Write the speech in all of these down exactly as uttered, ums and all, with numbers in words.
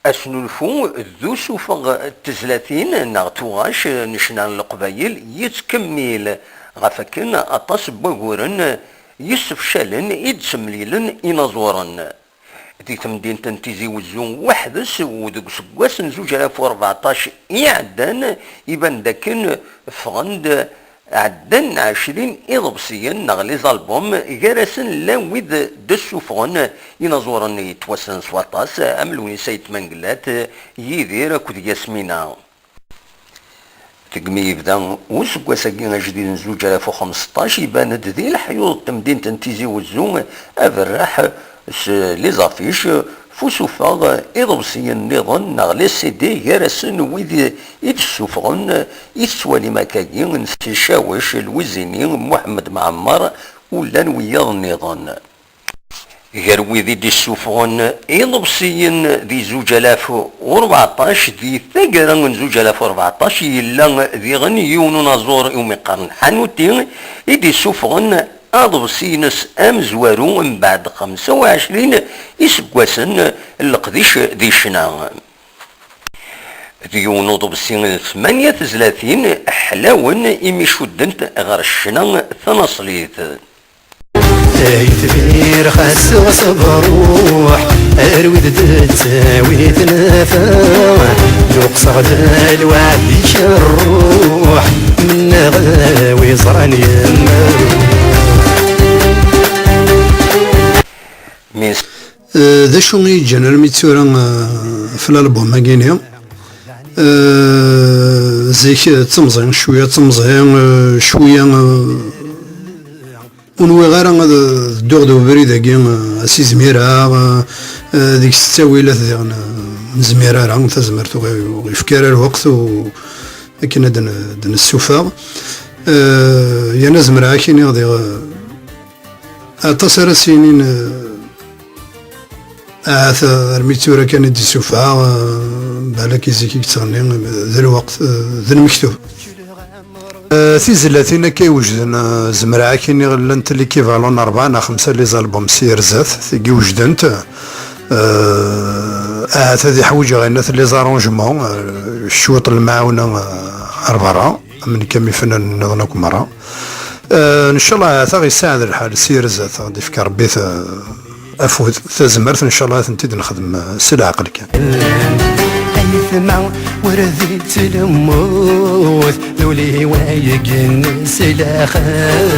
Asnulfu d usufeɣ n tezlatin neɣ tuɣac n ccna n Leqbayel yettkemmil ɣef akken aṭas n waguren yessefcalen i d-ttemlilen inaẓuren. Di temdint n Tizi Wezzu weḥd-s, u deg useggas n zuǧ alaf u rbeɛṭac iɛeddan, iban d akken ffɣen-d ɛeddan ɛecrin iḍebsiyen neɣ les albums, gar-asen llan wid d-ssufɣen inaẓuren yettwassnen s waṭas, am Lewnis Ayt Mengellat, Yidir akked Yasmina. Deg mi yebda useggas-agi ajdid n zuǧ alaf u xemseṭṭac, iban-d di leḥyuḍ n temdint n Tizi Wezzu aberraḥ s les affiches, f usufeɣ iḍebsiyen nniḍen neɣ les C D, gar-asen wid i d-ssufɣen i tettwalim akkagi n Si Cawec, Lwizini, Muḥemmed Mɛemmer, u llan wiyaḍ nniḍen. Gar wid i d-issufɣen iḍebsiyen di zuǧ alaf u rbeɛṭac, di taggara n zuǧ alaf u rbeɛṭac, yella diɣen yiwen unaẓur iwumi qqaren Ḥanuti, i d-issufɣen aḍebsi-ines amezwaru mbeɛd xemsa u ɛecrin iseggasen n leqdic di ccna. D yiwen uḍebsi n tmanya tezlatin ḥlawen imi cuddent ɣer ccna tanaṣlit. Ay tbir xas ɣas bruḥ, arwi d ttawit nafa, yuqseɣ-d lweɛd-ik rruḥ, mennaɣ wi ẓran yemma. Min s- Eh, d acu i yeǧǧan armi d tura, eh, f lalbum-agi-ni? Eh, zik, eh, d temẓi, cwiya d temẓi, eh, cwiya, eh, ur nwiɣ ara ad, ad dduɣ d ubrid-agi, eh, ad s-izmireɣ, eh, eh, deg-s ttawilat diɣen, eh, nezmir ara, tazmert ur ɣ-, ur ɣ-ifka ara lweqt u-, akken ad n-, ad nessufeɣ. Eh, yerna zemreɣ ad k-iniɣ diɣ, eh, aṭas ara s-yinin, eh, ahat, eh, armi d tura kan i d-issufeɣ, eh, balak i zik i yettɣenni, eh, d lweqt, eh, d lmektub. Eh, tizlatin akka iwejden, eh, zemreɣ ad k-iniɣ llant l'équivalent n rebɛa neɣ xemsa les albums s yir zdat, tigi wejdent, eh, ahat ad iḥwiǧ ɣennat les arrangements, eh, cwiṭ n lemɛawna, eh, ar berra, am nekk am ifanen nniḍen akk merra. Eh, ncallah ahat ad ɣ-yessaɛed lḥal s yir zdat, ad ɣ-d-ifk Rebbi ta-, afud, tazmert, ncallah ad tent-id-nexdem, eh, s leɛqel kan. Aytma ur d-ttlemmut, d ul-iw ay igenni s laxel.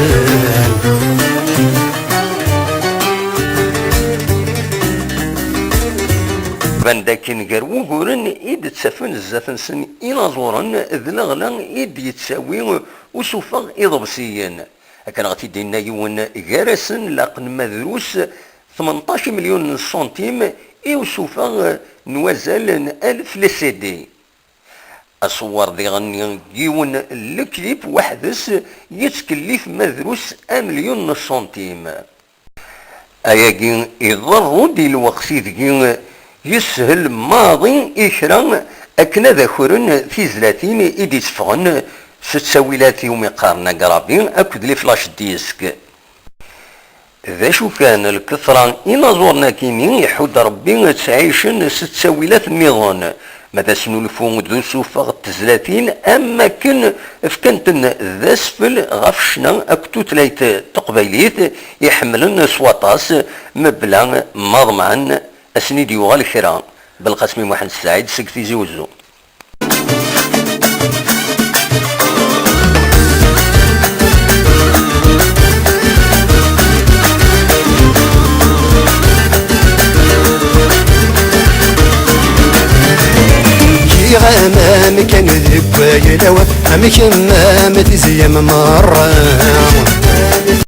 Ban-d akken gar wuguren i d-ttafen zdat-nsen inaẓuren d leɣla i d-yettawi usufeɣ iḍebsiyen. Akken ɣ-t-id-yenna yiwen gar-asen, laqen ma drus tmenṭac imelyun n ṣṣuntim i usufeɣ n wazal n alef les C D. Aṣewwer diɣen n yiwen n leklip weḥd-s yettkellif ma drus amelyun n ṣṣuntim. Ayagi iḍerru-d i lweqt ideg yeshel maḍi i kra akken ad akren tizlatin i d-itteffɣen s ttawilat iwumi qqaren agrabi akked les flash disques. D acu kan, lketra inaẓuren akini iḥudd Rebbi ttɛicen s ttawilat nniḍen, ma d asnulfu d usufeɣ n tezlatin, am wakken fkan-ten d asfel ɣef ccna akked tutlayt taqbaylit i ḥemmlen s waṭas, mebla ma ḍemɛen ad sen-id-yuɣal kra. Belqasem Muḥend Ssaɛid seg Tizi Wezzu. Giɣ amam kan deg wayla-w, am kemmam tizya-m merra.